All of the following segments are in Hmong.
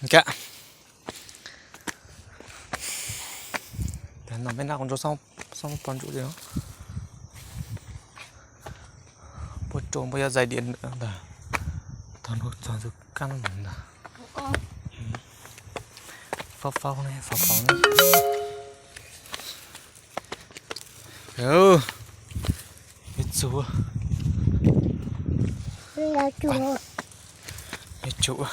Ka. Tam no me naj qos ntsuab xob pov ntsuab li no. Puab rua puab yuav zais diam ntag. Tog nub txog ntxug kab ntag. Faub faub ne, faub faub ne. Ib txug. Ib txug.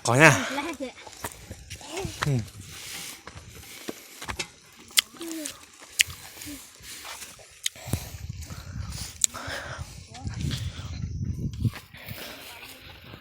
Qos na.